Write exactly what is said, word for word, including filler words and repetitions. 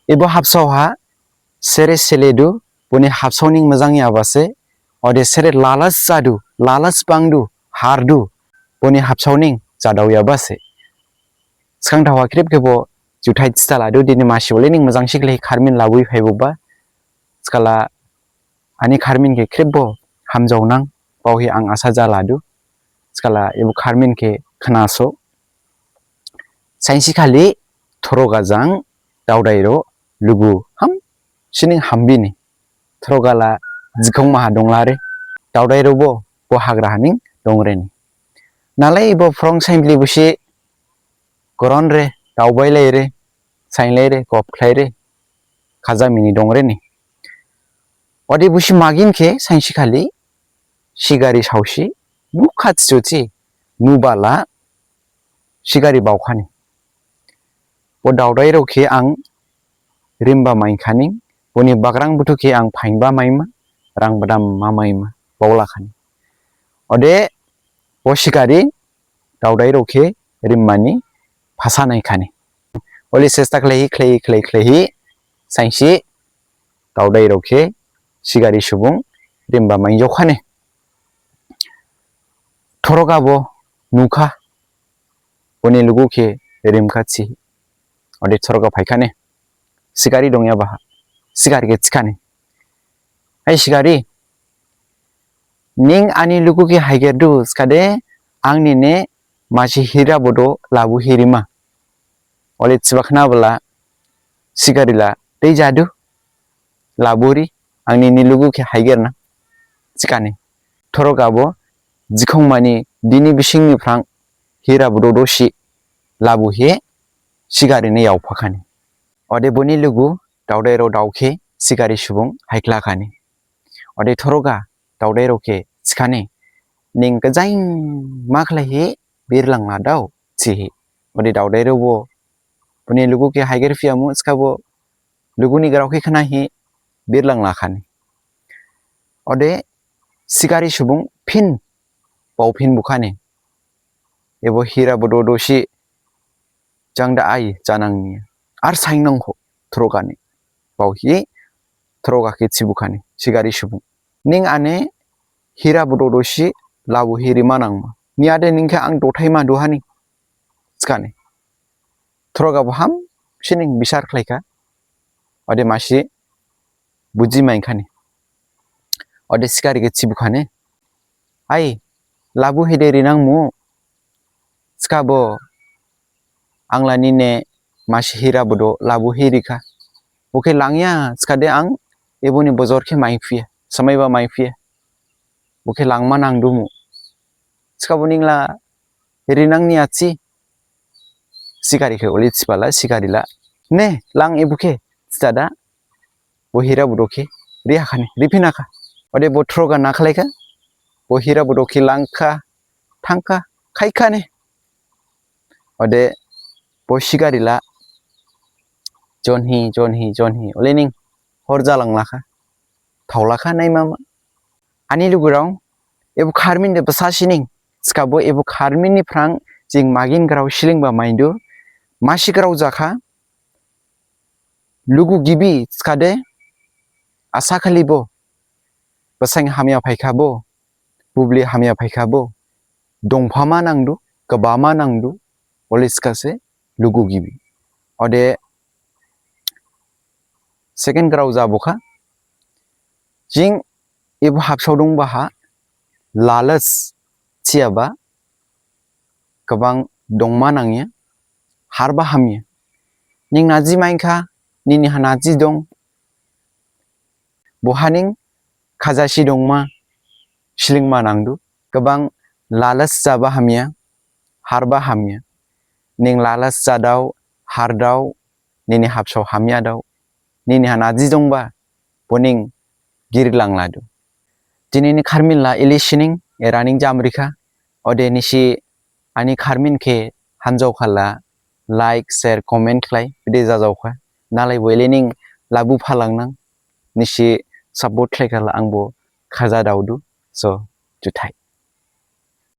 Ebo habsao ha sere seledu, boni habsao ning mojang yabase, ode sere lalas jadu, lalas bangdu, hardu, boni habsao ning jadao yabase. Sgang thawa khrip khebo juthai thithaladu, dini masi ole ning mojang sikle kharmin labui phaibuba. Skala ani kharmin khe khrip bo hamjaonang, baohi ang asa jaladu. Skala ebo kharmin khe khnaso. Sainsi khali Thoroga jang Daodairo lugu hamsining hambini. Thoroga la jikhong maha donglare. Daodairo bo, bo hagra haning dongreni. Nalai bo phrong sainbli busi goronre, daobailaire, sainlaire, gopkhlaire, khajamini dongreni. Ode busi magin khe sainsi khali sigari saosi nukha thisothi nubala sigari baokhani. Bo Daodairo khe ang rimba mainkhani, boni bagrang buthu khe ang phainba maima, rang badam ma maima, baolakhani. Ode bo sigari Daodairo khe rimmani phasa naikhani. Oli sesta khlaihi, khlaihi, khlaihi, khlaihi, sainsi Daodairo khe sigari subung rimba mainjaokhani. Thoroga bo nukha, boni lugu khe rimkha thihi. Ode Thoroga phaikhani. Sigari dongya baha. Sigari khe thikhani. Hai sigari, ning ani lugu khe haigerdu thikhade, ang nine masi hira bodo labu hirima. Ole thiba khna bala sigari la tei jadu, laburi, ang nini lugu khe haigerna thikhani. Thoroga bo jikhong mani dini bising ni phrang hira bodo dosi labuhi sigari ni yaophakhani. Ode boni lugu Daodairo dao khe sigari subung haikhlakhani. Ode Thoroga Daodairo khe thikhani, ning gajain ma khlaihi birlangla dao thihi. Ode Daodairo bo boni lugu khe haiger phiyamu, thikhabo lugu ni grao khe khnahi birlanglakhani. Ode sigari subung phin baophin bukhani. Ebo hira bodo dosi jangda ai janang niya. Ar saingnang ho Thoroga ni. Baohi Thoroga khe thibukhani, sigari subung. Ning ane hira bodo dosi labu hiri manangma. Niyade ning khe ang dothai ma duhani. Thikhani. Thoroga bo hamsining bisar khlaikha. Ode masi buji mainkhani. Ode sigari khe thibukhani. Ai, labu hide rinangmu. Thikhabo ang la nine masi hira bodo labu hirikha. Bo khe langya thikhade ang eboni bojor khe maiphiya, samaiba maiphiya. Bo khe langma nangdumu. Thikhabo ning la rinang niya thi. Sigari khe oli thibala, sigari la. Ne, lang ebo khe, thidada. Bo hira bodo khe rihakhani, riphinakha. Ode bo Thoroga na khlaikha. Bo hira bodo khe langkha, thangkha, khaikhani. Ode bo sigari la jonhi, jonhi, jonhi. Ole ning hor jalanglakha. Thaolakha naimama. Ani lugurao, ebo kharmin de basa sining. Thikhabo ebo kharmin ni phrang jing magin grao slingba maidu. Masi grao jakha. Lugu gibi thikhade asa khalibo. Basain hamya phaikhabo. Bubli hamya phaikhabo. Dongphama nangdu, gabama nangdu. Ole thikhase lugu gibi. Ode second grao jabukha. Jing ebo habsao dongbaha lalas thiyaba gabang dongma nangya, harba hamya. Ning naji mainkha, nini ha naji dong. Bohaning khajasi dongma, slingma nangdu. Gabang lalas jaba hamya, harba hamya. Ning lalas jadao, hardao, nini habsao hamyadao, nini ha naji dongba, boning girilangladu. Dinini kharmin la ili sining, eraning jamrikha, ode nisi ani kharmin khe hamjaokhala, like, share, comment khlai, bide jajaokha. Nalaibo ili ning labu phalangnang, nisi support khlaikhala angbo khaja daodu, so, juthai.